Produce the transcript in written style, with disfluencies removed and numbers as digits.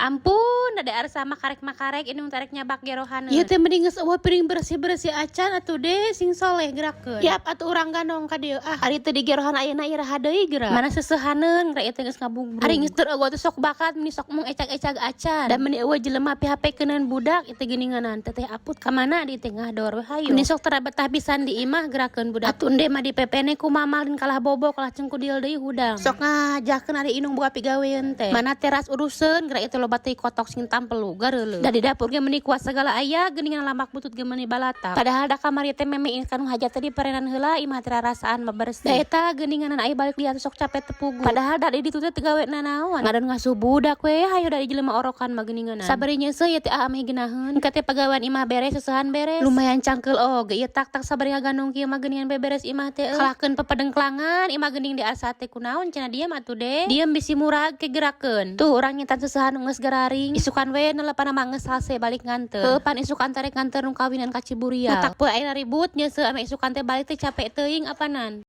Ampun, ada arsa makarek makarek indung tarek nyabak gerohaneun. Ieu teh mending geus euweuh piring bersih-bersih acan atuh deh, sing soleh gerakeun. Yap atuh, urang gandong ka dieu ah. Ari teu digerohan ayeuna, iraha deui geura? Mana seseuhaneun geura ieu teh geus ngabubrug. Ari geus teu euweuh teh sok bakat, meni sok mung ecag-ecag acan. Da meni euweuh jelema PHP-keuneun budak itu geuninganan. Teteh Aput ka mana di tengah dor we hayo. Meni sok tara betah pisan di imah, gerakeun budak. Atuh ende mah dipepene ku mama lain kalah bobo, kalah cengkudil deui hudang. Sok ngajakeun ari indung boga pigaweun teh. Mana teras uruseun geura itu, loba teh kotok sing tampelu gareuleuh. Da di dapur ge meuni kuas segala aya geuningan, lamak butut ge meuni balatak. Padahal da kamari teh meme kanu hajat teh diparenan heula, imah teh rasaan mah bersih. Da eta geuninganan ai balik liat sok capek tepugu. Padahal da di ditu teh teu gawe nanaon. Ngadon ngasuh budak we hayo, dari jelema orokan mah geuninganan. Sabari nyeuseuh ieu teh ameh geunaheun. Kate pagawean imah beres, seusehan beres. Lumayan cangkeul oge ieu tak-tak sabari ngagandong kieu mah geuningan, beberes imah teh. Kalahkeun pepedengklangan imah geuning di asa teh kunaon cenah, diem atuh deh. Diem bisi murag ke gerakeun. Tuh urang nyetan seusehan geus gararing. Isukan we nelepan mah geus salse balik nganter. Heuh, pan isukan tarek nganter nu kawinan ka Ciburial. Matak poe ayeuna ribut nyeuseuh ame isukan teh balik teh capek teuing apanan.